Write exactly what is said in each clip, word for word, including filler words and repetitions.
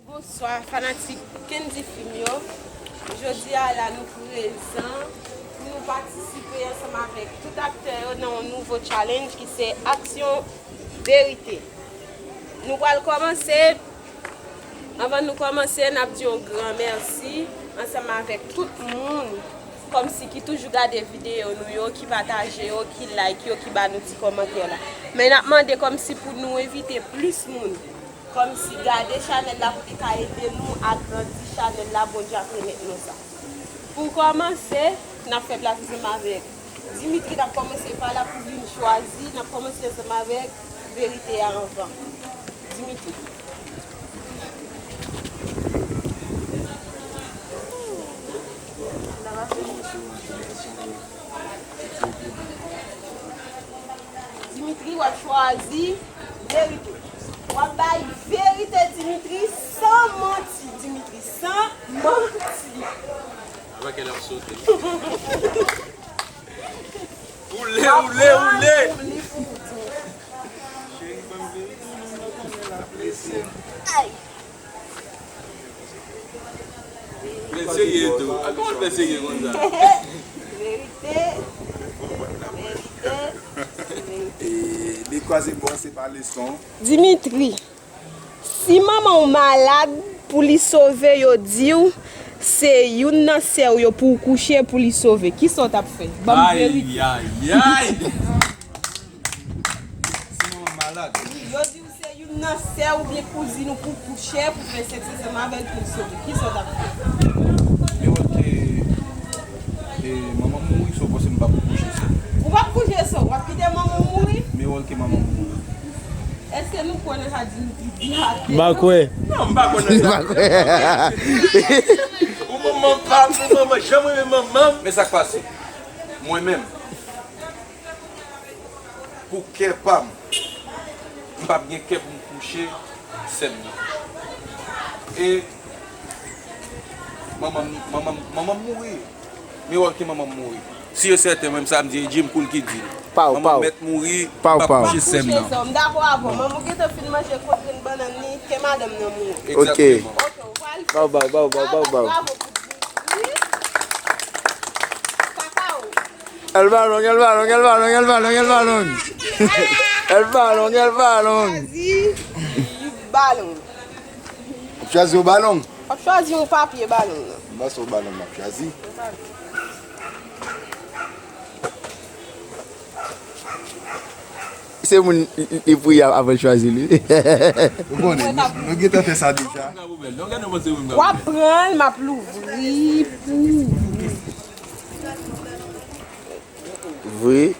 Bonswa fanatik Kendy Film yo. Jodi a la nou prezan pou nou patisipe ansanm avèk tout aktè yo nan yon nouvo challenge ki se Aksyon Verite. Nou pral kòmanse. Anvan nou kòmanse, n ap di yon gran mèsi ansanm avèk tout moun kòmsi ki toujou gade videyo nou yo, ki pataje yo, ki like yo, ki ba nou ti kòmantè la. Men n ap mande kòmsi pou nou envite plis moun kòmsi gade chanèl la pou te ka ede nou agrandi chanèl la, Bondye ap remèt nou sa. Pou kòmanse, n ap fè plas ansanm avèk Dimitri, n ap kòmanse pa la pou vin chwazi, n ap kòmanse ansanm avèk Verite a anvan. Dimitri. Dimitri, w ap chwazi Verite. W ap bay Verite, Dimitri, san manti, Dimitri, san manti. Avè kè l ap sote. Woule, woule, woule. Ay. Lè serye tou. A, kòman l fè serye konsa? Verite. Verite. E, li kwaze bò, se pa leson. Dimitri, si manman w malad, pou li sove, yo di w se youn nan sè w yo pou w kouche pou li sove, kisa w t ap fè? Ban m verite. Ay, ay, ay. Si manman m malad. Wi, yo di w se youn nan sè oubyen kouzin ou pou kouche, pou fè sèks ansanm avè l pou l sove. Kisa w t ap fè? Men wè ke, e, manman m mouri, so w panse m p ap kouche sè m? Ou p ap kouche sè w, w ap kite manman w mouri? Men wè ke manman m mouri. Èske nou kwè nan sa Dimitri di a? M pa kwè. Non, m pa kwè nan sa. M pa kwè. Ou manman pa m, ou manman, jan mwen renmen manman m. Men sa k pase? Mwen menm, pou kè pa m, m p ap gen kè pou m kouche sè m nan. E manman m, manman m, manman m mouri. Men wè ke manman m mouri. Si e sèten, menm sa m di, e Jim Cool ki di l. Manman m mèt mouri, m p ap kouche sè m nan. M dakò avè w. Manman w gentan fin manje kot grenn bannann li, kè madanm nan mouri. Egzakteman. Ok, ou pral fè. Bow, bow, bow, bow, bow, bow. Bravo pou Dimitri. Kakao. El balon, el balon, el balon, el balon, el balon. El balon, el balon. Chwazi balon. W ap chwazi yon balon? W ap chwazi yon papye balon nan. M panse yon balon m ap chwazi. Se moun li, li, li priye avan l chwazi li. Ou konnen, nou, nou gentan fè sa deja. W ap pran l, m ap louvri pou ou. Vre.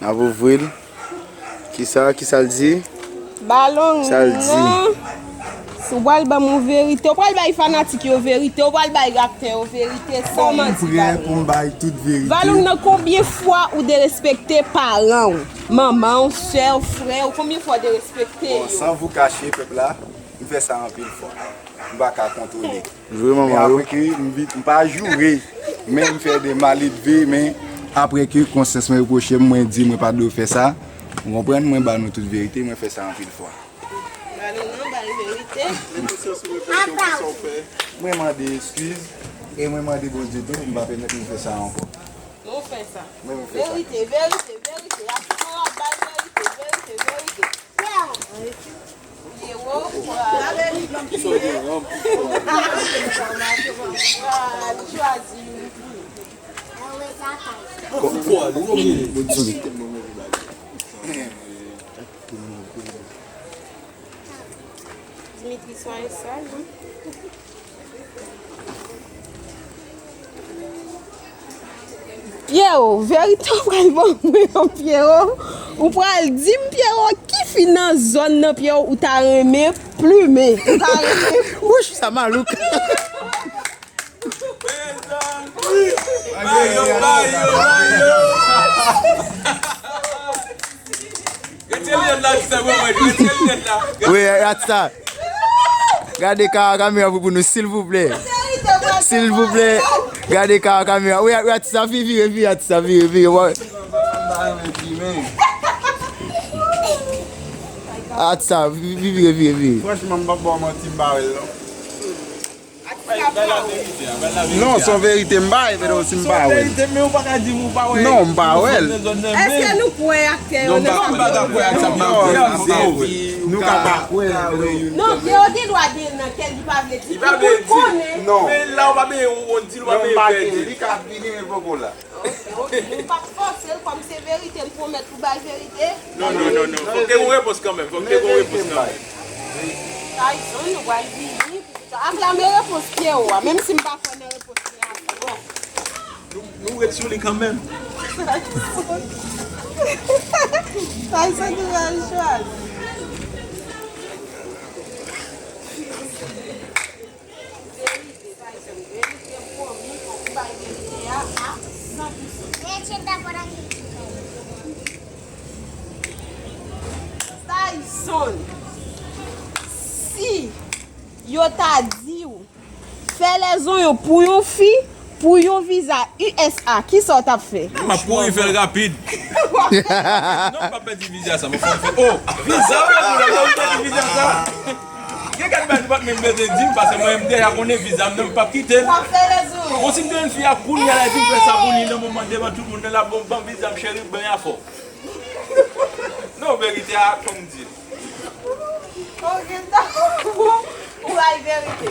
N ap ouvri l. Kisa, kisa l di? Balon nan. Ou pral ban m yon verite. Ou pral bay fanatik yo verite. Ou pral bay aktè yo verite. San manti. M prè pou m bay tout verite. Balon nan, konbyen fwa ou derespekte paran w? Manman w, sè w, frè w, konbyen fwa w derespekte yo? Bon, sans vous cacher, pèp la, m fè sa anpil fwa. M pa ka kontwole. Jwe manman yo. Men apre ke m vin, m pa joure, men m fè de maledve, men apre ke konsyans mwen repwoche m, mwen di mwen pa dwe fè sa. Ou konprann? Mwen ba nou tout verite, mwen fè sa anpil fwa. Ba nou non, ba nou verite. Mwen mande eskiz, e mwen mande Bondye tou pou m pa pèmèt mwen fè sa ankò. Nou fè sa. Mwen, mwen fè sa. Verite, verite, verite. Atis mwen w ap bay verite, verite, verite. Pierrot pral, pral chwazi youn pou li. Dimitri, swaye saj, wi. Pierrot, verite w pral ban mwen an, Pierrot. Ou pral di m, Pierrot, ki fi nan zòn nan, Pierrot, ou ta renmen plimen? Ou ta renmen. Wouch, sa malouk. Mezanmi! Mayo, mayo, mayo! Retire linèt la, ti sa, mwen, mwen, retire linèt la. Wi, atis sa. Gade ka-, kamera pou, pou nou, silvouplè. Silvouplè. Gade ka-, kamera. Wi, wi, atis sa, vi-, vire, vire, atis sa, vire, vire, wè. At sa, vi- vi- vire, vire, vire. Franchman, m p ap ba w manti, m pa wè l non. Bay, bay laverite a, bay laverite a. Non, se yon verite, m pa wè, men si m pa wè l. Se yon verite, men ou pa ka di m ou pa wè. Non, m pa wè l. Èske nou kwè aktè yo nan sa? Non, m pa dakò ak sa, m pa kwè. Nou ka pa kwè. Non, yo gen dwa gen nan kè li pa vle di. Li pa vle di. Pou konnen. Non. Men la, ou pa benyen, ou di l, ou pa benyen pèdi. Li ka vini, men poko la. Ok, ok. Nou p ap fòse l, kòm se verite, m pwomèt pou bay verite. Non, non, non, non. Fòk te gon repons kanmenm. Fòk te gon repons kanmenm. Tyson, nou pral vini. Aklame repons pye w a, menm si m pa kwè nan repons li a, se bon. Nou, nou ret sou li kanmenm. Tyson ki pral chwazi. Verite, Tyson, verite, pwomi, fòk ou bay verite a a san pou san. Tyson, si yo ta di w fè lèzonyon pou yon fi, pou yon viza U S A, kisa w t ap fè? Non, m ap kouri fè l rapid. Non, m p ap pèdi viza sa, m ap fè, oh, viza, m ap pèdi viza sa. Gen kèk bagay nou pa t menm bezwen di m, paske mwen, m deja konnen viza m nan, m p ap kite l. W ap fè lèzonyon. Bon, si m te yon fi a kounye a la, epi m fè sa pou li nan moman devan tout moun nan, l ap bon, ban viza m, cheri, ben afè w. Non, verite a, fò m di l. Ok, dakò. Ou bay verite.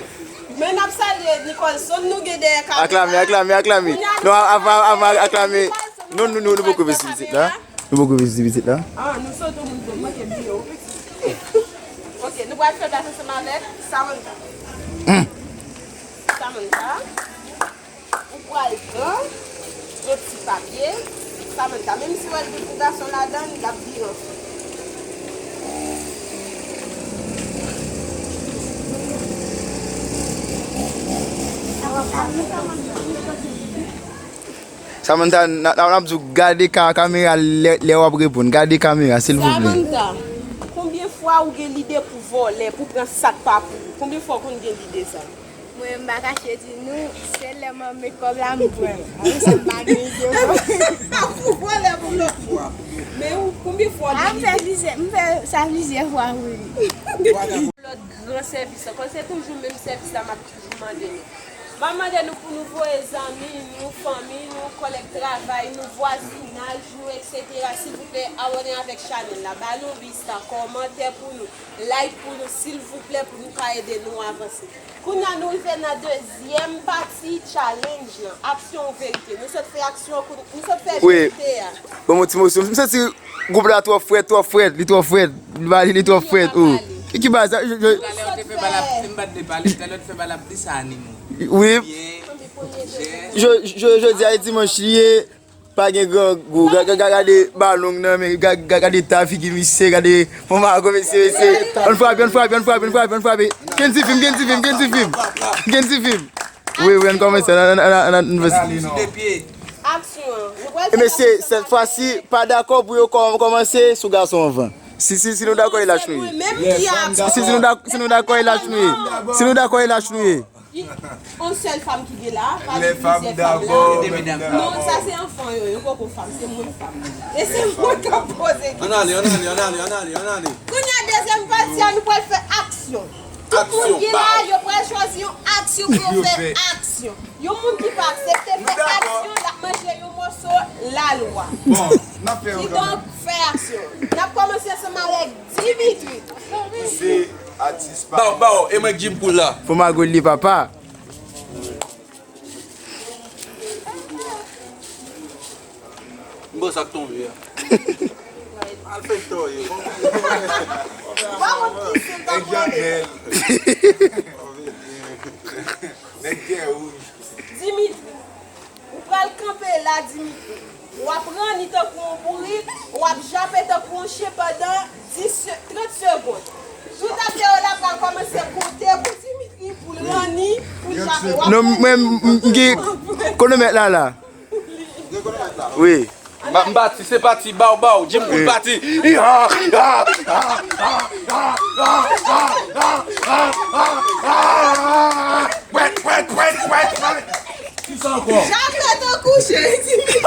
Men n ap salye Nicholson, nou gen dèyè kamera. Aklame, aklame, aklame. Non, avan, avan aklame. Non, nou, nou, nou poko vin sou pitit la. Nou poko vin sou pitit la. Ah, nou sot yon moun, nou manke bliye w. Ok, nou pral fè plas ansanm avèk Samantha. Samantha. Ou pral pran yon ti papye. Samantha, menm si w wè l gen pou gason ladan l, l ap vire ansanm. Samantha, n a- n ap di w gade ka- kamera lè lè w ap reponn. Gade kamera, silvouplè. Samantha, konbyen fwa ou gen lide pou vòlè, pou pran sa k pa pou ou? Konbyen fwa w konn gen lide sa? Mwen, m pa kache di nou, se lè m anmen kòb la, m pran. Apre sa, m pa gen ide. Pou vòlè pou lòt fwa. Men ou, konbyen fwa w gen lide? A, m fè plizyè, m fè sa plizyè fwa, wi. Lòt gran sèvis ankò, se toujou menm sèvis la m ap toujou mande nou. M ap mande nou pou nou voye zanmi nou, fanmi nou, kòlèg travay nou, vwazinaj nou, etsetera, silvouplè, abòne avèk chanèl la. Ba nou vista, kòmantè pou nou, like pou nou, silvouplè, pou nou ka ede nou avanse. Kounye a, nou rive nan dezyèm pati challenge lan, aksyon ou verite. Nou sot fè aksyon, kou- nou sot fè verite a. Ban m yon ti moso. M santi gwoup la twò frèt, twò frèt, li twò frèt. Li ba li, li twò frèt, oh. Ki, ki bagay sa? Je- je- Talè ou te fè bal ap, m pa t vle pale, talè ou te fè bal ap di sa animo. Wi. Byen. Je- je- jodi a e dimanch li ye. Pa gen grangou. Ga- ga- ga- gade balon nan men, ga- ga- gade ta figi misye, gade fò mago mesye, mesye. Ann frape, ann frape, ann frape, ann frape, ann frape. Gen ti fim, gen ti fim, gen ti fim. Gen ti fim. Wi, wi, ann kòmanse, ann, ann, ann, ann, ann, ann. Aksyon. E mesye, sèt fwa si pa dakò pou yo kò- kòmanse sou gason anvan. Si, si, si nou dakò, e lach nou ye. Si, si nou dak- si nou dakò, e lach nou ye. Si nou dakò, e lach nou ye. On sèl fanm ki gen la, pa gen plizyè fanm la. Non, sa se anfan yo, yo poko fanm, se mwen fanm. E se mwen k ap poze kesyon. Ann ale, ann ale, ann ale, ann ale, ann ale. Kounye a, dezyèm pati a, nou pral fè aksyon. Tout moun ki la, yo pral chwazi yon aksyon pou yo fè aksyon. Yon moun ki pa aksepte fè aksyon, l ap manje yon moso lalwa. Bon, n ap fè yon kanmenm. Kidonk, fè aksyon. N ap kòmanse ansanm avèk Dimitri. Pouse atis pa. Baw, baw, e mwen k Jim Cool la. Fò mago li papa. M bon sa k tonbe a. Al fè tò yo. Nèg Janèl. Nèg kè wouj. Dimitri, ou pral kanpe la, Dimitri. W ap ranni tankou yon bourik, w ap jape tankou yon chen pandan dis se- trant segonn. Tout aktè yo la pral kòmanse konte pou Dimitri, pou l ranni, pou l jape. W ap ranni. Non, mwen, m- m- m gen kwonomèt la, la. Wi. M pati, se pati, baw, baw, Jim Cool pati. Pwèt, pwèt, pwèt, pwèt, pwèt. Kisa ankò? Jape tankou chen, Dimitri.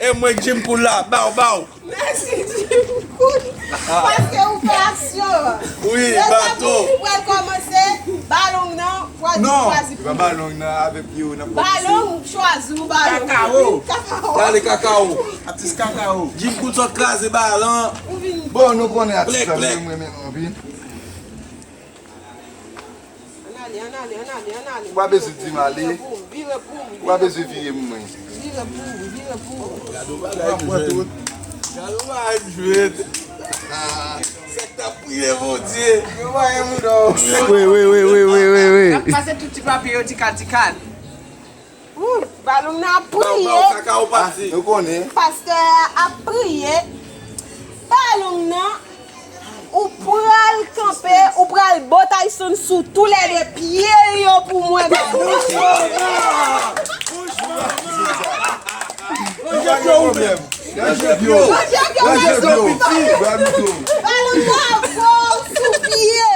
E mwen Jim Cool la, baw, baw. Mèsi Jim Cool. Paske ou fè aksyon. Wi, bato. Mezanmi, nou pral kòmanse. Balon nan, chwazi. Non, chwazi. E pa balon nan, avèk pye w n ap kòmanse. Balon, chwazi w balon. Kakao. Kakao. Dale, kakao. Atis kakao. Jim Cool sot kraze balon. Ou vin. Bon, nou konnen atis la, mwen renmen anpil. Ann ale, ann ale, ann ale, ann ale. Ou pa bezwen di m ale. Vire pou m, vire pou m, vire pou m. Ou pa bezwen vire m mwen. Vire pou m, vire pou m. Gade yon bagay m jwenn. Gade yon bagay m jwenn. Sèk t ap priye Bondye. Yo pa gen moun non. Wi, wi, wi. N ap pase tout ti papye yo ti kal, ti kal. Ou, balon nan ap priye. Baw, baw, kaka ou pase. Nou konnen. Pastè a ap priye. Balon nan, ou pral kanpe, ou pral bo Tyson sou toulède pye l yo pou mwen, balon. Bouch manman! Bouch manman! Ranje pye w. Ranje pye w. Ranje pye w. Balon nan ap bo w sou pye.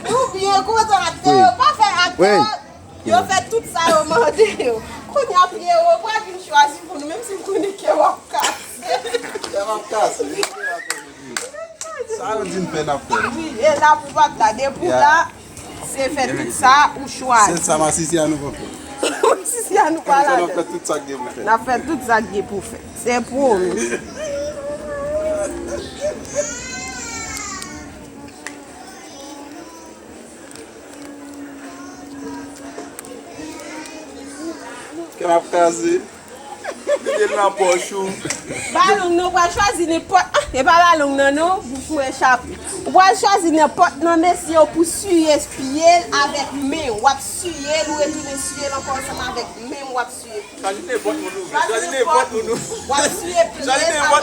Nou byen kontan aktè yo pa fè aktè yo fè tout sa yo mande yo. Kounye a Pierrot pral vin chwazi pou nou, menm si m konnen kè w ap kase. Kè m ap kase. Sa yo di n fè, n ap fè. Wi, e la pou bat la, depi w la, se fè tout sa ou chwazi. Sèl sa masisi a nou pa fè. Masisi a nou pa ladan. N ap fè tout sa k gen pou fè. N ap fè tout sa k gen pou fè. Se pwomi. Kè m ap kraze. Mete l nan pòch ou. Balon nan, ou pral chwazi nenpòt. Ah, e pa balon nan non, bouch mwen chape. Ou pral chwazi nenpòt nan mesye yo pou siye pye l avèk men w. W ap siye l, ou retounen siye l ankò ansanm avèk men w, w ap siye pye l. Chwazi nenpòt moun ou vle. Chwazi nenpòt moun ou vle. W ap siye pye l avèk men w.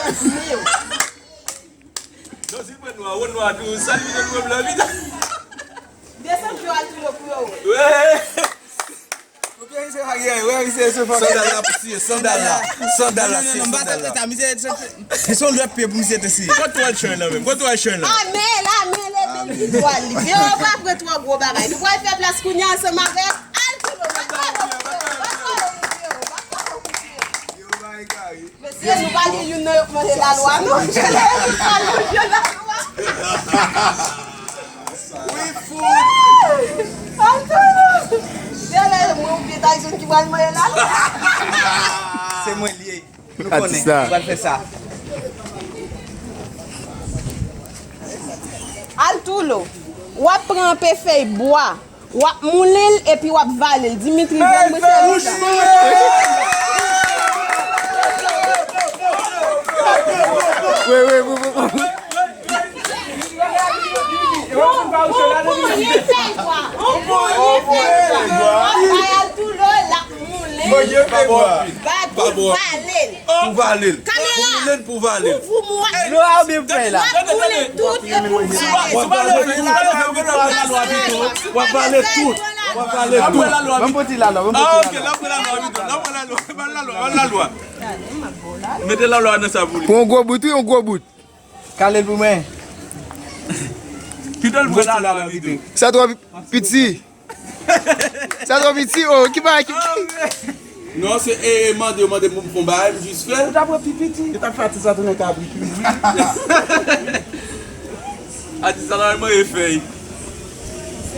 Non, si l pran nwa, wòn nwa tou, sa li vin wè blan vit. Desann pye w al tou yo pou yo wè. Wè. Sandal la pou siye, sandal la. Sandal la, siye sandal la. Se yon lòt pye pou misye te siye. Kote w al chay la menm? Kote w al chay la? Amel, amel, e beni dwal li. Yo, pa pran twò gwo bagay. Nou pral fè plas kounye a ansanm avèk Altino. Bat balon pou Pierrot, bat balon pou Pierrot, bat balon pou Pierrot. Mesye, nou pa gen youn nan yo k manje lalwa, non. Wi, fout. Antounou. Genlè mwen oubyen Tyson ki pral manje lalwa. Se mwen li ye. Nou konnen. Nou pral fè sa. Altoulo, w ap pran anpe fèy bwa. W ap moule l epi w ap vale l. Dimitri, ban mwen sèvis la. Wi, wi, wi, wi. On ponyen fèy bwa. On ponyen fèy bwa. W ap bay Altoulo, l ap moule l. Bat pou vale l. Pou vale l. Kamera. Pou vale l, pou vale l. Dlo a oubyen fèy la? W ap boule tout epi w vale. W ap vale tout. W ap vale tout. W ap vale tout. Ban m poti lalwa, ban m poti lalwa. Ah, ok, l ap pran lalwa pito. L ap pran lalwa. Ban lalwa, ban lalwa. Mete lalwa nan sa pou li. Pou yon gwo bout, wi, yon gwo bout. Kale l pou mwen. Kite l pran lalwa pito. Sa twò piti. Sa twò piti, oh, ki bagay ki. Non, se, e, e, mande, yo mande pou m fè yon bagay, m jis fè. Ou ta pran pi piti. Yo ta fè atis la tounen kabrit, wi. Atis la, la, manje fèy.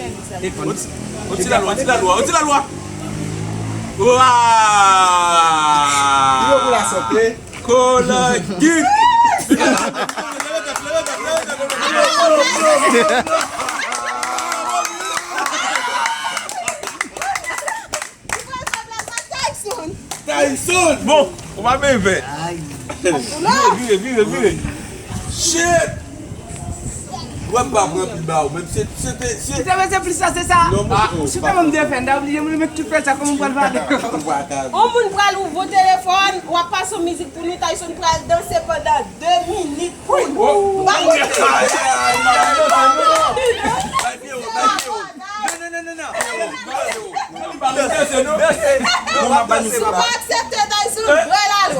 On ti, on ti lalwa, on ti lalwa, on ti lalwa. Wa! Yo pou la sante. Kolangit! Tyson! Bon, ou pa byen fè. Vire, vire, vire, vire. Shit! Wè m pa pran pi ba ou, menm se, se te, se. Ou te mete plis la, se sa? Non, mwen. Ah, si w te ban m defèn, ta oblije m remèt tout fè sa, kòman m pral vale? On moun pral ouvri telefòn, w ap pase yon mizik pou nou, Tyson pral danse pandan de minit pou nou. M pa konn. Ay, ay, ay, ay, ay, ay. Bay pye w, bay pye w. Non, non, non, non, non. Si w pa aksepte, Tyson, bwè lalwa.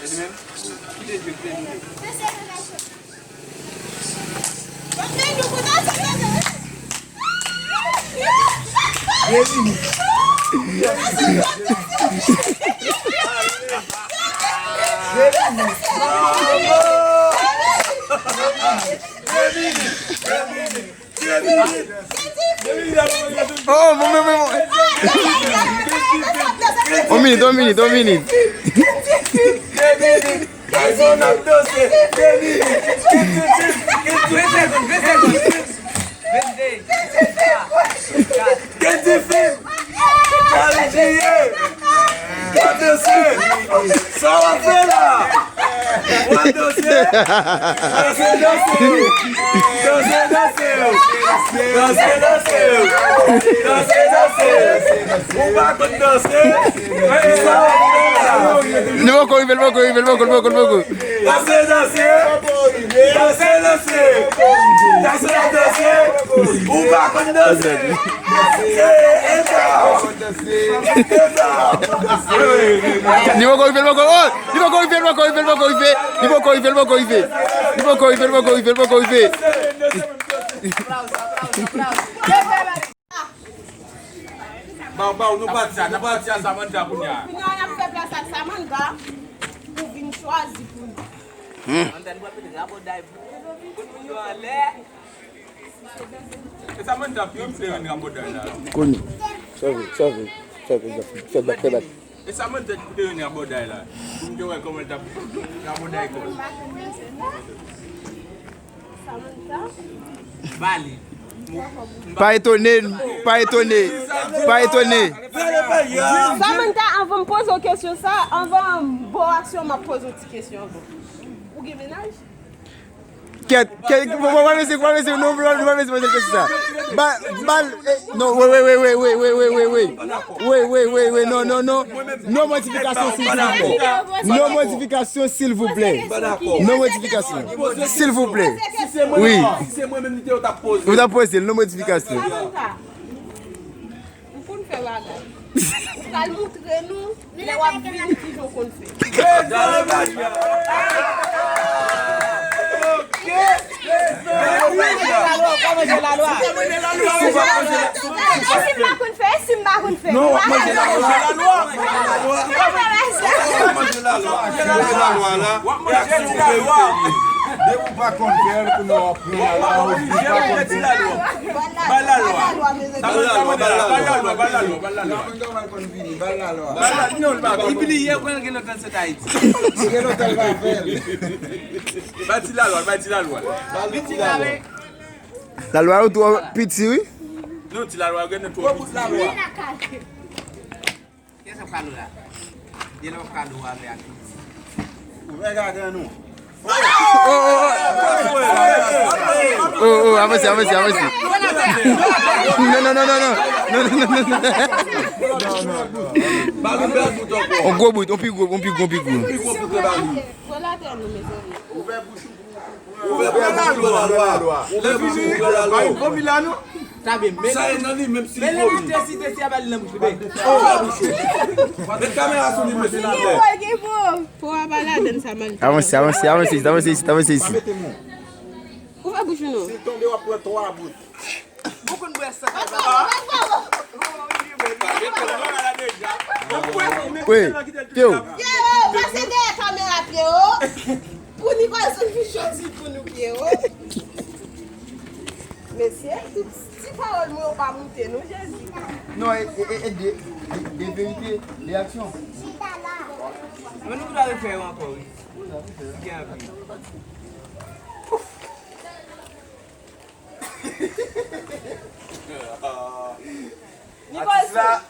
Se li menm? Kite Dye, kite Dye. Oh, bon, bon, bon, bon. On minit, on minit, on minit. Gason ap danse, Kenny. Kenny, Kenny, Kenny. Kenny Film. Marie Julienne. W ap danse. Sa w ap fè la? W ap danse. Danse, danse. Danse, danse. Danse, danse. Danse, danse. Ou pa konn danse? Sa w ap fè la? Li poko rive, li poko rive, li poko, li poko, li poko. Danse, danse. Danse, danse. Danse, danse. Ou pa konn danse. Se eta. Eta. Li poko rive, li poko, oh, li poko rive, li poko rive, li poko rive. Li poko rive, li poko rive. Li poko rive, li poko rive, li poko rive. Baw, baw, nou pati a, nou pati a Samantha kounye a. Kounye a, n ap fè plas ak Samantha pou vin chwazi pou nou. Hmm. Samantha, nou ap met rabòday pou, pou nou yo anlè. E Samantha, pi, pi, pi, rabòday la. Kounye. Sove, sove, sove, fè bak, fè bak. E Samantha ki te vin rabòday la. Pou m te wè kòman l t ap rabòday kò l. Samantha? Bali. Pa etone, pa etone, pa etone. Samantha, anvan m poze w kesyon sa, anvan m ba w aksyon, m ap poze w ti kesyon anvan. Ou gen mennaj? Kèt, kèt, pa, pa, pa mesye, pa mesye, non, pa, pa mesye, poze kesyon sa. Ba, ba, eh, non, wi, wi, wi, wi, wi, wi, wi, wi, wi. Wi, wi, wi, wi, non, non, non. Non modifikasyon, silvouplè. Non modifikasyon, silvouplè. Non modifikasyon, silvouplè. Wi. Ou t ap poze l, non modifikasyon. M konn fè bagay. Pral moutre nou, lè w ap vini, kijan w konn fè. Prezan Maria. Ok. Prezan Maria. Pa manje lalwa, pa manje lalwa. E si m pa konn fè, e si m pa konn fè. Non, w ap manje lalwa. W ap manje lalwa. W ap manje lalwa. W ap manje lalwa. Depi w pa konn fè l, kounye a w ap pran lalwa, ou di w pa konn fè l. Bay lalwa. Bay lalwa. Bay lalwa, bay lalwa, bay lalwa. Bay lalwa. Li bliye, kwè l gen lontan l sot Ayiti. Li gen lontan l pa fè l. Bay ti lalwa, bay ti lalwa. Bay ti lalwa. Lalwa yo twò piti, wi. Non, ti lalwa yo gen twò piti. Kiyès ap kado la? Gen lè w ap kado avè ak piti. Ou fè gade nou. Oh, oh, oh. Oh, oh, avanse, avanse, avanse. Non, non, non, non, non. Non, non, non, non, non. On gwo bout, on pi gwo, on pi gwo, on pi gwo. Pran latè nou, mezanmi. Ouvè bouch ou pou pran lalwa. Ouvè bouch ou pou pran lalwa. Sa e nan li, menm si li vomi. Ouvè bouch ou. Met kamera sou li, mesye. Pou a pa ladann sa mal. Avanse, avanse, avanse isit, avanse isit, avanse isit. Pou jounou. Si l tonbe, w ap pran twa bout. Ou konn bwè san kay papa. Wi, Théo. Yo, pase dèyè kamera Théo. Pou Nicholson vin chwazi pou nou Théo. Mesye, tout ti pawòl mwen yo pa moute non Jezi. Non, e, e, e de, de, de verite, de aksyon. Men nou ta refè yo ankò wi. Si gen anvi. Nikolson,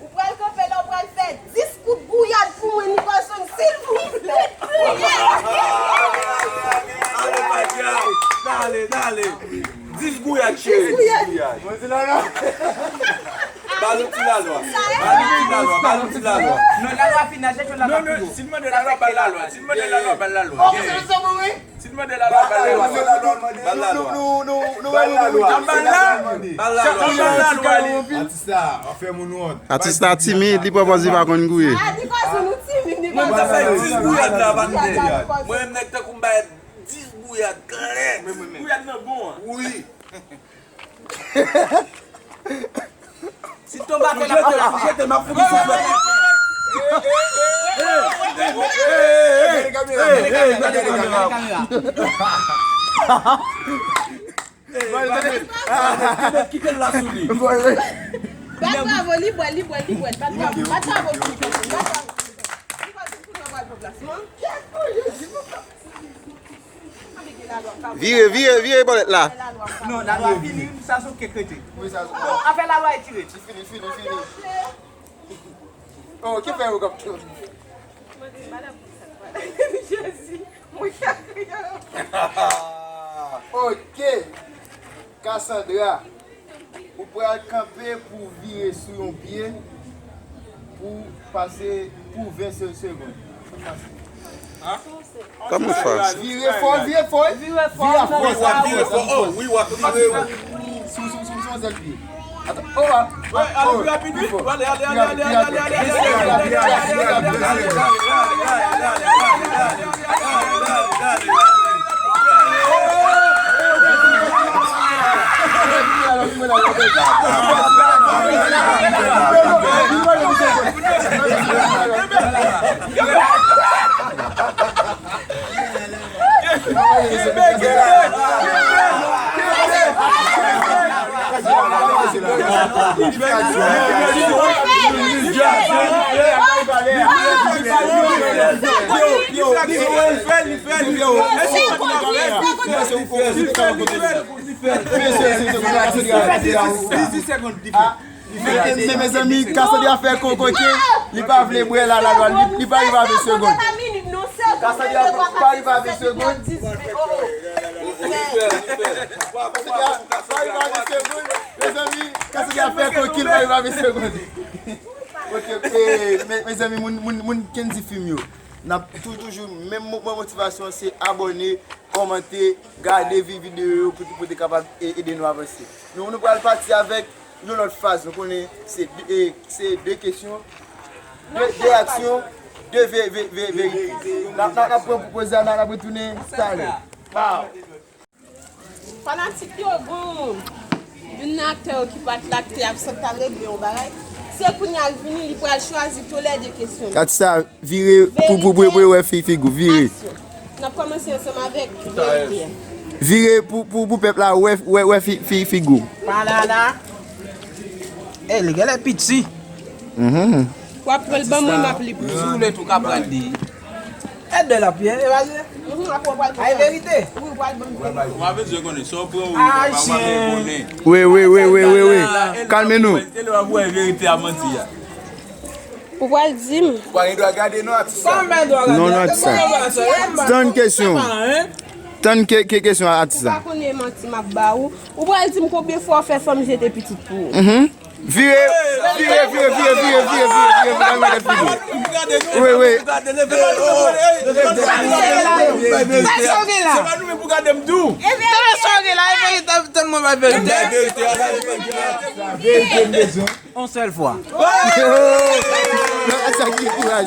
ou pral kanpe la, ou pral fè dis kout gouyad pou mwen, Nikolson, silvouplè. Ale, Matia, dale, dale. Dis gouyad, cheri. Dis gouyad. Ba nou ti lalwa. Ba nou ti lalwa, ba nou ti lalwa. Non, lalwa fini, chèche yon lalwa pi wo. Si l mande lalwa, ba l lalwa. Si l mande lalwa, ba l lalwa. Si l mande lalwa, ba l lalwa. Ba l lalwa. Ba l lalwa. Ba l lalwa. Atis la, w ap fè moun wont. Atis la timid, li pran pòz li pa konn gouye. Mwen, m ta fè dis gouyad la, patnè. Mwen menm nèg tankou m bay dis gouyad klè. Dis gouyad nan bon an. Wi. Si tonbe atè n ap pran la. Jete m ap fout sou flèt. Gade kamera. Gade kamera. Kite l la sou li. Bat bravo, li bwè, li bwè, li bwè. Bat bravo, bat bravo pou li. Bat bravo. Li pa di pou nou pral pran plas mwen. Vire, vire, vire bòlèt la. Non, lalwa fini, sa se ou k krete. Bon, afè lalwa etire. Fini, fini, fini. Oh, ki fè yo k ap tourne? Jezi, mwen ka kriye. Ok. Cassandra, ou pral kanpe pou vire sou yon pye pou pase pou ven se- segonn. Kòman w fè? Vire fò, vire fò. Vire fò. Vire fò, vire fò. Oh, wi, w ap vire. Sou, sou, sou, sou yon sèl pye. Atan, oh, ah, Ale pi rapid, wi. Ale, ale, ale, ale, ale, ale, ale. Men, mezanmi, Cassandra fè kokoke, li pa vle bwè la, la, la, li, li pa rive a ven segonn. Cassandra pa rive a ven segonn. Cassandra pa rive a ven segonn. Mezanmi, Cassandra fè kokoke, li pa rive a ven segonn. Ok, e, me- mezanmi, moun, moun, moun Kendy Film yo. N ap tou- toujou menm mo- mo- motivasyon, se abòne, kòmante, gade vi- videyo yo pou, pou te kapab e- ede nou avanse. Nou, nou pral pati avèk yon lòt faz. Nou konnen se de, e, se de kesyon, de, de aksyon, de ve- ve- ve- verite. N ap n ap- n ap pran pou poze a, n ap retounen talè. Pow! Fanatik yo, gon youn nan aktè yo ki pa t la ki te absent t al regle yon bagay. Se kounye a l vini, li pral chwazi tou lè de kesyon. Gad sa, vire pou pou pou pou wè fi figi w, vire. Aksyon. N ap kòmanse ansanm avèk verite a. Vire pou pou pou pèp la wè wè wè fi fi figi w. Pale a la. Ey, li genlè piti. Mhm. W ap pran l ban mwen, m ap li pou ou. Si w vle tou, w ka pran li. Ede l ap ye, e pa vre? Mhm, apre w pral pran. Ay verite. Wi, w pral ban m verite. Ou pa bezwen konnen, sa w pran ou, ou pa bezwen konnen. Wi, wi, wi, wi, wi, wi. Kalme nou. Se lè w ap wè verite a manti a. Ou pral di m. Ou pa gen dwa gade non atis sa. Sa m pa dwa gade. Non, non, atis sa. Tann kesyon. Tann ke- ke- kesyon atis Ou la. Pa konnen manti m ap ba ou. Ou pral di m konbyen fwa w fè fanm jete pitit pou ou. Vire, vire, vire, vire, vire, vire, vire, vire, vire, vire, vire, vire. Wi, wi. Bay sa w gen la. Se pa nou menm pou gade m tou. Tande sa w gen la, e verite, tande mwen bay verite. Verite m bezwen. Yon sèl fwa. Sa ki kouraj.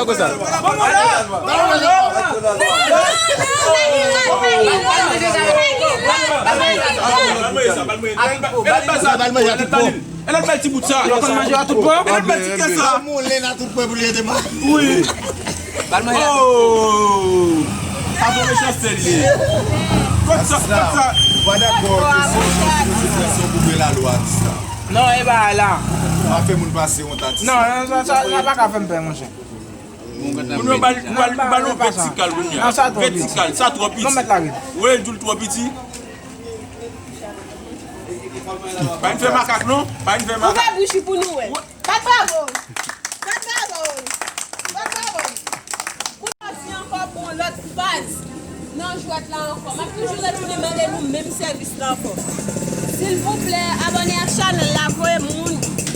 pa konsa. Bal manje a tout pwen. Elèt bay ti bout sa. Yo konn manje a tout pwen. Elèt bay ti kè sa. Moulen a tout pwen pou li rete mal. Wi. Bal manje a tout pwen. Oh. Sa bon mechanste li ye. Kot sa, kot sa. Mwen dakò ke se yon, se yon, se yon boube lalwa, atis la. Non, e pa la. Pa fè moun pase wont, atis la. Non, non, sa, sa, sa pa ka fè m pè, monchè. Moun yo bal, bal, bal yon vètikal kounye a. Vètikal, sa twò piti. Ou wè l di l twò piti? Pa vin fè makak non, pa vin fè makak. Ouvè bouch ou pou nou wè. Bat bravo. Bat bravo. Bat bravo. Pou jodi ankò pou yon lòt faz nan jwèt la ankò. M ap toujou retounen mande nou menm sèvis la ankò. Silvouplè, abòne ak chanèl la, voye moun,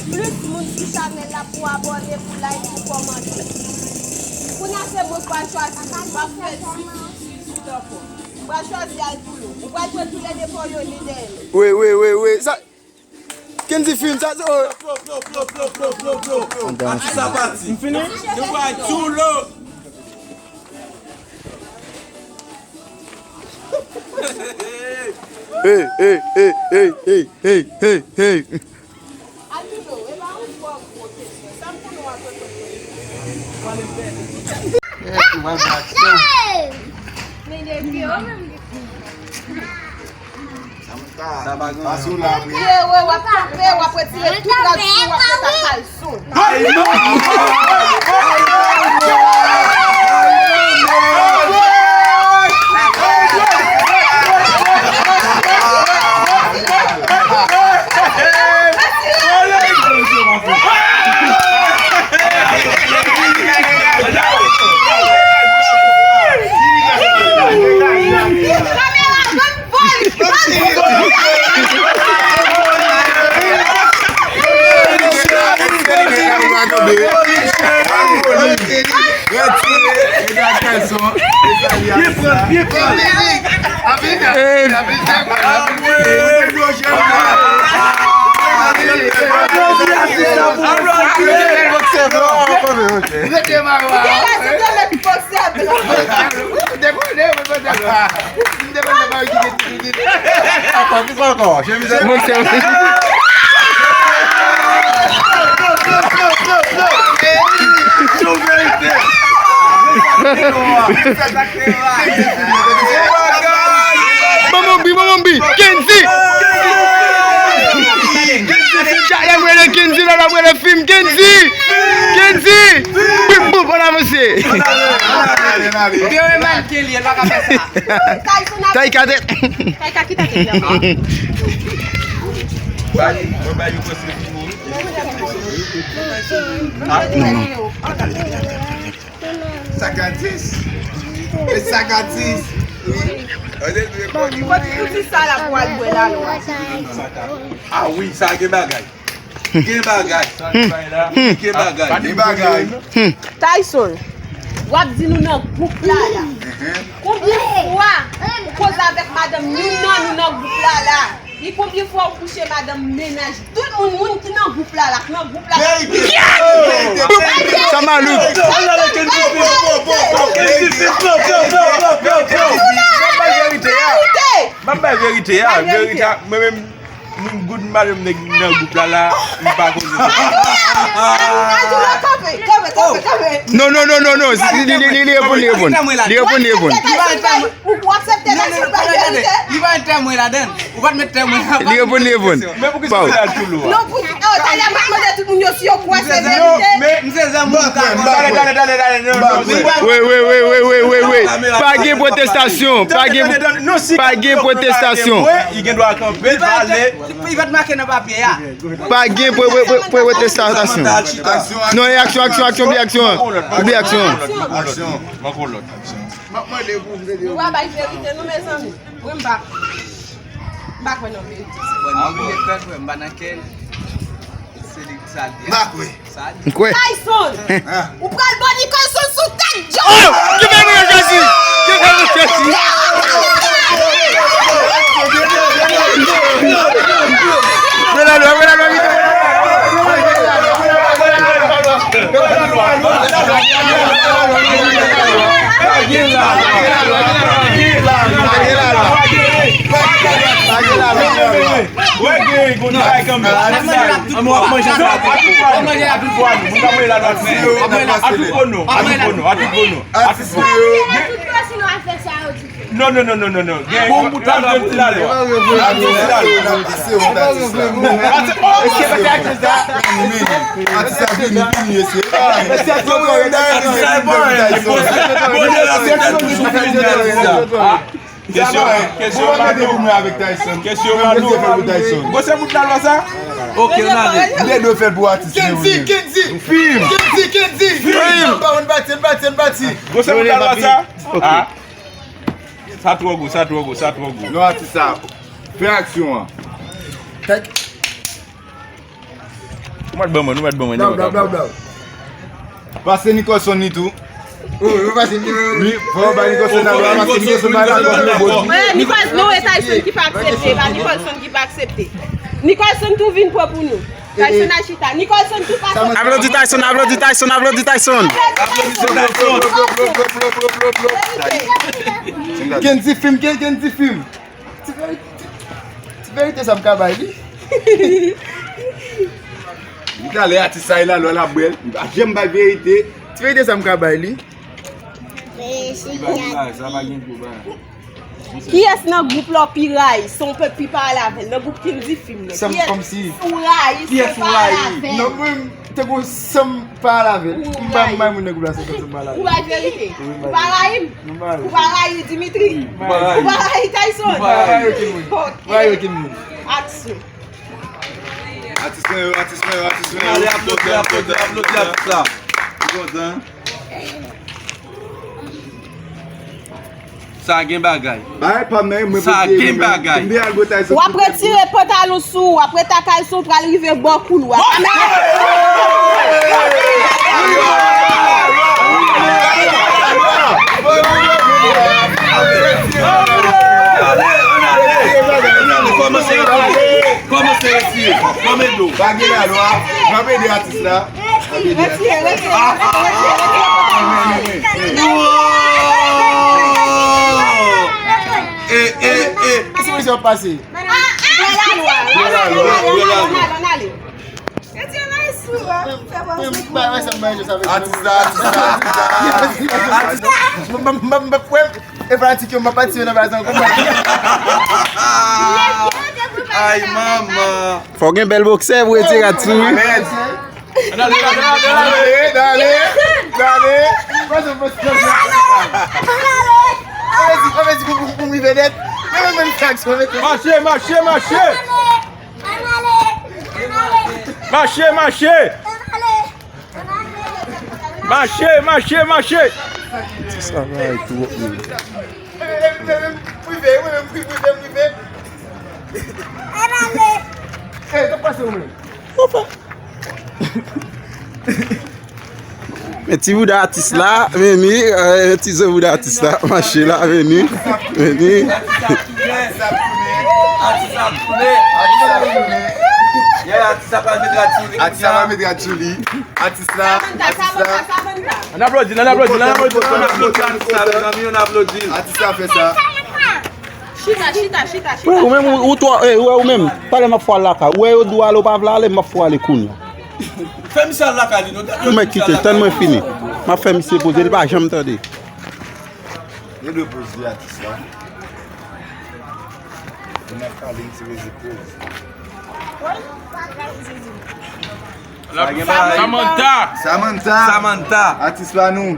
plis moun sou chanèl la pou abòne, pou like, pou kòmante. Kounye a se mwen k pral chwazi moun, m ap fè di tout ankò. M pral chwazi Alpoulo. Ou pral pran toulède fò yo li dèyè. Wi, wi, wi, wi. Sa, Kendy fin, sa se, oh. Flow, flow, flow, flow, flow, flow, flow, flow. Atis la pati. M fini? Se pa tou lo. Hey, hey, hey, hey, hey, hey, hey, hey. Alpoulo, e pa yon twò gwo kesyon. Sa m konnen w ap reponn mwen. Pale m bèl. Men depi yo menm. Sa pa gen anyen. Pye w, w ap kanpe, w ap retire tout rad sou, w ap met ak kalson. Byen pran, byen pran. Ankò, ki sa ankò? Chemiz ankò? Sou verite. Manman bi, manman bi, Kendy! Chak lè m rele Kendy, lè m rele fim, Kendy! Kendy! Bim, bim, bon, Dereman ke li, l pa ka fè sa. Taïka tèt. Taïka ki tèt li anba. Bay, mwen bay yon konsèy pou ou. Non, non. Sa ka dis. E sa ka dis. Wi. Kote pou ti sa la pou al bwè la lwa. Ah wi, sa gen bagay. Gen bagay. Gen bagay. Gen bagay. Tyson, w ap di nou nan gwoup la la. Konbyen fwa ou koze avèk madanm youn nan nou nan gwoup la la? Li konbyen fwa ou kouche madanm mennaj tout moun, moun ki nan gwoup la la, ki nan gwoup la la. Sa malouk. M ap bay verite a. M ap bay verite a. Verite a. Mwen menm, moun goud madanm nèg nan gwoup la la, m pa koze sa. Non, non, non, non, non. Li, li, li, li reponn, li reponn. Li reponn, li reponn. Ou, ou aksepte tèks ou pa verite? Li pa met tèm mwen ladan. Ou pa t met tèm mwen ladan. Li reponn, li reponn. Men poukisa w la tou lou a? Non, pou, oh, talè m ap mande tout moun yo si yo kwè se verite. Men m se zanmi w. Talè, talè, talè, talè, non, non. Wi, wi, wi, wi, wi, wi, wi. Pa gen pwotestasyon, pa gen, pa gen pwotestasyon. Li gen dwa kanpe, pale. Li pa t make nan papye a. Pa gen pwo-, pwo-, pwo-, pwo-, pwotestasyon. Non, e aksyon, aksyon, aksyon, oubli aksyon an. Oubli aksyon an. Aksyon. Mank on lòt. M ap mande pou m te di. Nou pa bay verite, non, mezanmi. Wi, m pa, m pa kwè nan verite. Bon, nou vle fè frè, m pa nan kè l. Se li ki sa l di. M pa kwè. Sa l di. M kwè. Tyson! Hein? Ou pral ban Nicholson sou tèt, John! Oh! Ki fè nou reflechi? Ki fè nou reflechi? Mwen la, mwen la, mwen la. Atis mwen yo. Non, non, non, non, non, non. Gen yon bout lalwa. Atis la vini, vini, mesye. Atis la vini, vini, mesye. Kesyon, kesyon Mado. Kesyon Mado. Gwo se bout lalwa sa? Ok, ann ale. M te dwe fè l pou atis mwen yo. Kendy, Kendy. Fim. Kendy, Kendy. Fim. Ann pati, ann pati, ann pati. Gwo se bout lalwa sa? Ah. Sa twò gwo, sa twò gwo, sa twò gwo. Non, atis sa. Fè aksyon an. Ou mèt ban mwen, ou mèt ban mwen. Blaw, blaw, blaw, blaw. Pase Nicholson li tou. Wi, wi, pase Nicholson. Wi, fò w bay Nicholson nan dwa, pase Nicholson bay la kòb yo bon. Nicholson, non, e Tyson ki pa aksepte, e pa Nicholson ki pa aksepte. Nicholson tou vin pran pou nou. Tyson al chita. Nicholson tou pa sòti. Aplodi Tyson, aplodi Tyson, aplodi Tyson. Kendy fim, Kendy fim. Ti verite, ti verite sa m ka bay li. Li talè atis sa e la lò l ap bwè l. M pa janm bay verite. Ti verite sa m ka bay li. Kiyès nan gwoup la w pi rayi san w pe pi pale avè l? Nan gwoup Kendy fim nan. Kiyès ou rayi san w pale avè l? Non, mwen, tankou san m pale avè l. M pa, m pa moun nan gwoup la, se konsa m pale avè l. Ou bay verite. Ou pa rayi m? Ou pa rayi Dimitri? Ou pa rayi Tyson? M pa rayi okenn moun. M pa rayi okenn moun. Aksyon. Atis mwen yo, atis mwen yo, atis mwen yo. Ale, aplodi, aplodi, aplodi atis la. Ou kontan? Sa gen bagay. Bagay pa m nan, mwen. Sa gen bagay. W ap retire pantalon sou ou, w ap rete ak kalson, w pral rive bò koulwa. Ale, ann ale. Kòmanse retire. Kòmanse retire. Kòmanse do. Pa gen lalwa. M ap ede atis la. Retire, retire, retire, retire. E, e, e. Kisa misye ap pase? Wè lalwa, wè lalwa, wè lalwa. Ann ale. Atis la, atis la, atis la. Atis la. M, m, m, m, m, e fanatik yo, m pa patisipe nan bagay sa ankò. Ay, manman. Fò gen bèl boksè pou retire atis ou, wi. Ann ale, ann ale, ann ale, ann ale. Prale! Prale! Prale! Ann ale! Ann ale! Ann ale! Ann ale! Ann ale! Ann ale! Ann ale! Ann ale! Mache, mache, mache! Mache, mache! Mache, mache, mache! Ti sa va twòp menm. Prive, prive, prive, prive. Ann ale! Ey, sa k pase w menm? Anfen. Men ti bouda atis la, men ni, eh, ti zo bouda atis la, mache la, men ni, men ni. Atis ap tounen. Atis ap tounen. Yeah, atis ap al met rad sou li. Atis ap al met rad sou li. Atis la, atis la. Ann aplodi l, ann aplodi l, ann aplodi l, ann aplodi l. Ann aplodi atis la, mezanmi, ann aplodi l. Atis la fè sa. Chita, chita, chita, chita. Ou menm, ou, ou twò, eh, ou wè ou menm. Talè m ap fè w al lakay. Ou wè yo di w ale, ou pa vle ale, m ap fè w ale kounye a. Fè misye al lakay li non. Ou mèt kite, tann mwen fini. M ap fè misye poze, li pa janm tande. Yo dwe poze atis la. Moun ap pale, misye poze poz. Samantha. Samantha. Samantha. Atis pa nou.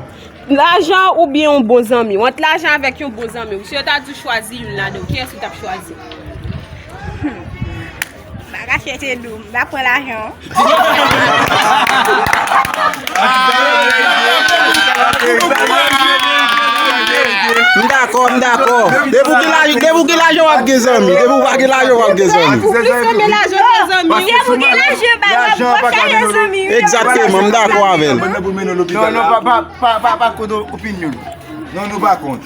Lajan oubyen yon bon zanmi w? Ant lajan avèk yon bon zanmi w, si yo ta di w chwazi youn ladan yo, kiyès ou t ap chwazi? Hmm. M pa kache te di w, m pa pran lajan. M dakò, m dakò. Depi w gen lajan, depi w gen lajan, w ap gen zanmi. Depi w pa gen lajan, w ap gen zanmi. Ou plis renmen lajan ke zanmi. Depi w gen lajan, bay w ap gen zanmi. Egzakteman, m dakò avè l. Non, non, pa, pa, pa, pa, pa kont opinyon. Non, nou pa kont.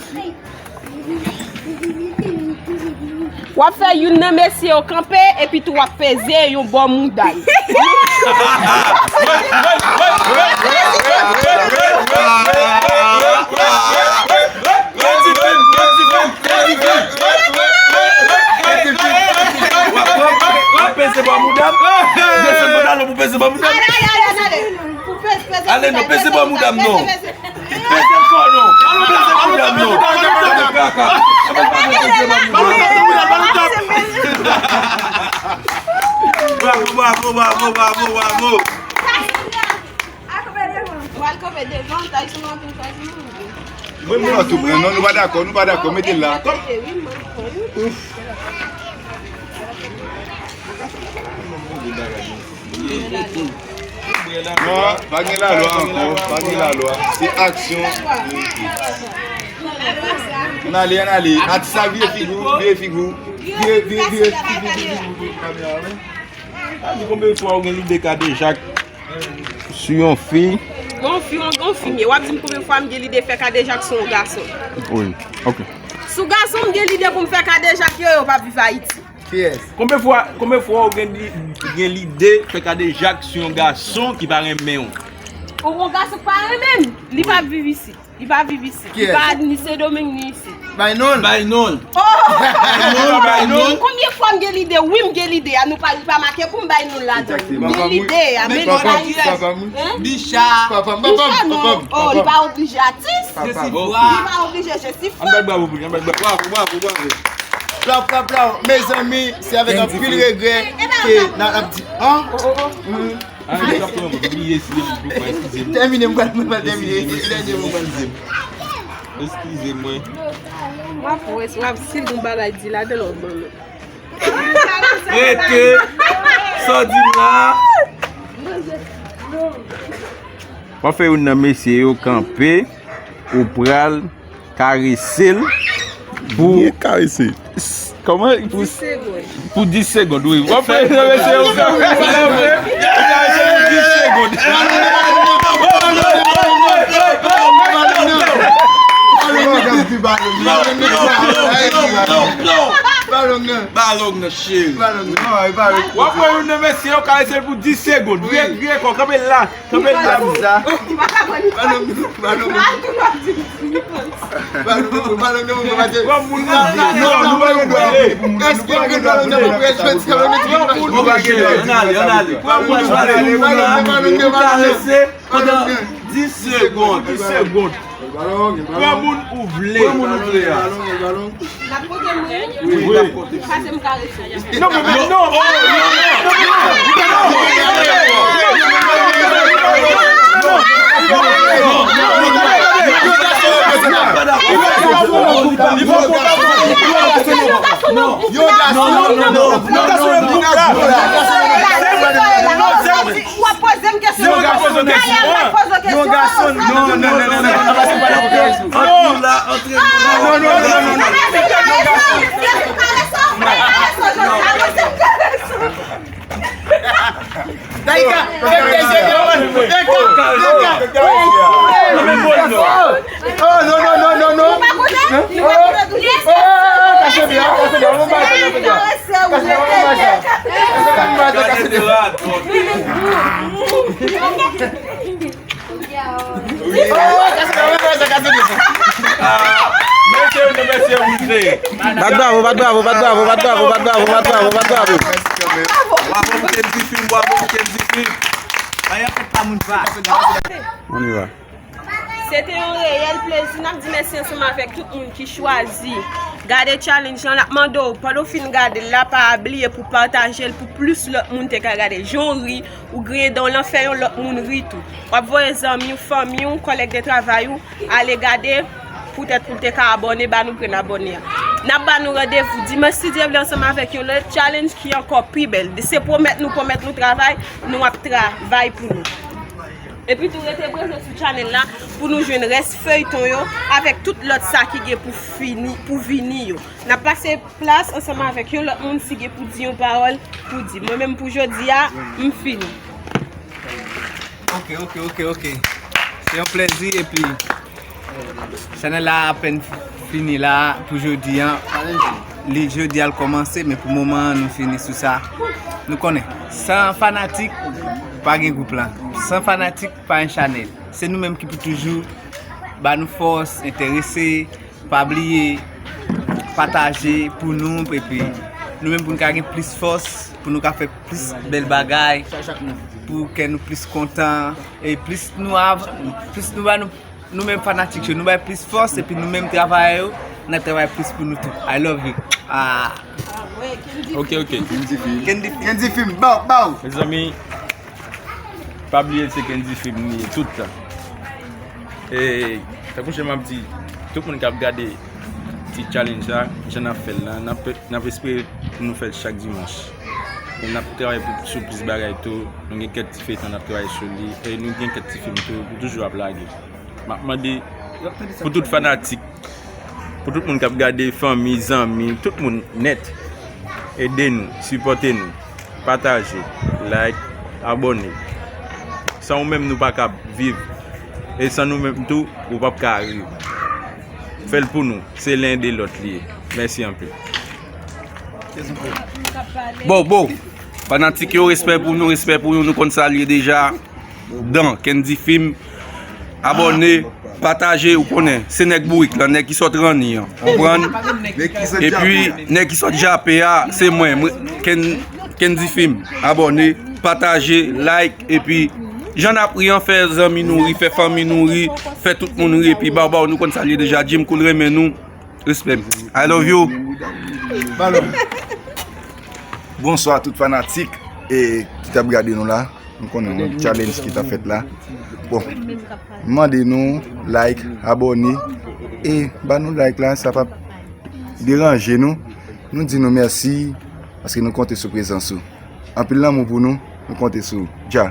W ap fè youn nan mesye yo kanpe, epi tou w ap peze yon bò mouda l. W ap peze bò mouda m? Desann pantalon pou peze bò mouda m? Ale non, peze bò mouda m non. Peze m fò non. Peze mouda m non. Kaka. Bravo, bravo, bravo, bravo, bravo, bravo. Ou al kanpe devan, Tyson ap vin Tyson. Mwen, mwen, non, nou pa dakò, nou pa dakò, mete l la. Non, pa gen lalwa ankò, pa gen lalwa. Se aksyon. Ann ale, ann ale. Atis la vire figi w, vire figi w. Vire, vire, vire figi w, vire figi w. Sa di konbyen fwa ou gen lide kadejak sou yon fi? Gon fi, gon fi m ye. W ap di m konbyen fwa m gen lide fè kadejak sou yon gason? Wi, ok. Sou gason m gen lide pou m fè kadejak yo, yo p ap viv Ayiti. Kiyès? Konbyen fwa, konbyen fwa ou gen li, gen lide fè kadejak sou yon gason ki pa renmen w? Ou yon gason ki pa renmen m, li p ap viv isit. Li pa viv isit. Li pa ni Sendomeng ni isit. Bay non l. Bay non l. Oh! Bay non l, bay non l. Konbyen fwa m gen lide? Wi, m gen lide a. Nou pa, li pa make pou m bay non l ladan. M gen lide a, men li pa isit. Bicha. Bicha non. Oh, li pa oblije atis. Jesifwa. Li pa oblije Jesifwa. Ann bat bravo pou li, ann bat bravo. Bravo, bravo, bravo. Plaw, plaw, plaw. Mezanmi, se avèk anpil regrè ke n ap di, an? Tèmine, m pral, m pral tèmine. Eskize m. Eskize mwen. W ap wè, w ap, si l gon bagay di ladan l, w ap ban nou. Rete. Sa w di m la? W ap fè youn nan mesye yo kanpe, ou pral karese l pou. Byen karese. Kòman? Pou dis segonn. Pou dis segonn, wi. W ap fè yon mesye yon kanpe. Ou karese l pou dis segonn. Balon nan, cheri. W ap wè youn nan mesye yo karese l pou dis segonn. Vire, vire kò, kanpe la. Kanpe la. Pran moun nan. Pran moun nan. Pran moun nan. Ann ale, ann ale. Pran moun nan. Pran moun nan. Pran moun nan. Pandan dis segonn. Dis segonn. Pran moun ou vle. Pran moun ou vle a. N ap konte mwen. Wi, n ap konte. Pase m karese. Non, men, men, non. Oh, non, non, non, non. Non, non, non, non. Yo gason nan gwoup la. Yo gason nan gwoup la. W ap poze m kesyon. Yo gason nan gwoup la. Antre nan gwoup la. Antre nan gwoup la. Daïka, fèm dèyè, Daïka, Daïka. Oh, non, non, non, non, non. Oh, oh, oh, kache byen, kache byen, kache byen. Kache byen, kache byen. Bat bravo, bat bravo, bat bravo, bat bravo, bat bravo, bat bravo, bat bravo. Bravo pou Kendy Film, bravo pou Kendy Film. On y va. Se te yon reyèl plezi. N ap di mèsi ansanm avèk tout moun ki chwazi gade challenge lan. N ap mande w, pandan w fin gade l la, pa bliye pou pataje l pou plis lòt moun te ka gade. Jan w ri, ou griyen dan w lan, fè yon lòt moun ri tou. W ap voye zanmi w, fanmi w, kòlèg de travay ou, ale gade, poutèt pou l te ka abòne, ba nou grenn abòne a. N ap ba nou randevou dimanch, si Dye vle, ansanm avèk yon lòt challenge ki ankò pi bèl. Se pwomèt nou, pwomèt nou travay, nou ap travay pou nou. Epi tou rete branche sou channel la pou nou jwenn rès feyton yo avèk tout lòt sa ki gen pou fini, pou vini yo. N ap pase plas ansanm avèk yon lòt moun si gen pou di yon pawòl pou di. Mwen menm pou jodi a, m fini. Ok, ok, ok, ok. Se yon plèzi epi chanèl la apèn fini la pou jodi a. Li jodi a l kòmanse, men pou moman an nou fini sou sa. Nou konnen, san fanatik, pa gen gwoup la. San fanatik, pa gen chanèl. Se nou menm ki pou toujou ba nou fòs, enterese, pa bliye pataje pou nou, epi nou menm pou nou ka gen plis fòs, pou nou ka fè plis bèl bagay, pou kè nou plis kontan, e plis nou av-, plis nou ba nou, nou menm fanatik yo, nou bay plis fòs, epi nou menm travayè yo, n ap travay plis pou nou tou. I love you. Ah. Ok, ok. Kendy Film. Kendy Film. Kendy Film. Bow, bow. Mezanmi, pa bliye se Kendy Film li ye tout tan. E, tankou jan m ap di, tout moun k ap gade ti challenge la, jan n ap fè l la, n ap, n ap espere pou nou fè l chak dimanch. E n ap travay pou, sou plis bagay tou. Nou gen kèk ti feyton n ap travay sou li. E nou gen kèk ti fim tou, nou toujou ap lage. M ap mande pou tout fanatik, pou tout moun k ap gade, fanmi, zanmi, tout moun nèt, ede nou, sipòte nou, pataje, like, abòne. San ou menm, nou pa ka viv. E san nou menm tou, ou p ap ka viv. Fè l pou nou. Se len ede lòt li ye. Mèsi anpil. Bow, bow. Fanatik yo, respè pou nou, respè pou nou. Nou konn sa l ye deja. Dan, Kendy Film. Abòne, pataje, ou konnen. Se nèg bourik lan, nèg ki sot ranni an. Konprann? Epi, nèg ki sot jape a, se mwen. Mwen, Ken-, Kendy Film. Abòne, pataje, like, epi jan n ap ri an, fè zanmi nou ri, fè fanmi nou ri, fè tout moun ri, epi bow, bow, nou konn sa l ye deja. Jim Cool renmen nou. Respè. I love you. Bonswa tout fanatik e ki t ap gade nou la. M konnen yon challenge ki t ap fèt la. Bon, m mande nou like, abòne e ba nou like la, sa p ap deranje nou. Nou di nou mèsi paske nou konte sou prezans ou. Anpil lanmou pou nou, nou konte sou ou. Dja.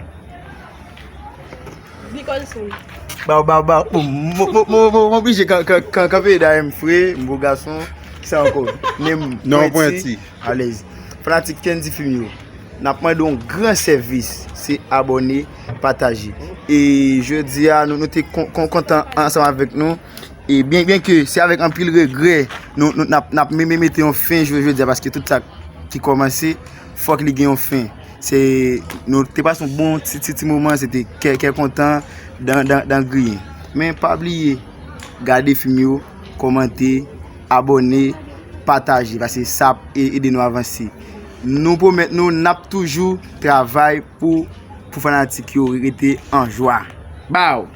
Nicholson. Baw, baw, baw. Bon, m, m, m, m, m oblije kan-, kan-, kan-, kanpe dèyè m, fre, m bo gason. Kisa ankò? Menm non, pwenti. Pwenti. Alèz. Fanatik Kendy Film yo, n ap mande yon gran sèvis. Se abòne, pataje. E jodi a, nou, nou te kon-, kon-, kontan ansanm avèk nou. E byen, byen ke se avèk anpil regrè, nou, nou, n ap, n ap me-, me-, mete yon fen jou jodi a, paske tout sa ki kòmanse, fòk li gen yon fen. Se, nou te pase yon bon ti, ti, ti moman, se te kè, kè kontan, dan, dan, dan griyen. Men pa bliye, gade fim yo, kòmante, abòne, pataje, paske sa ap e-, ede nou avanse. Nou pwomèt nou, n ap toujou travay pou, pou fanatik yo rete an jwa. Bow!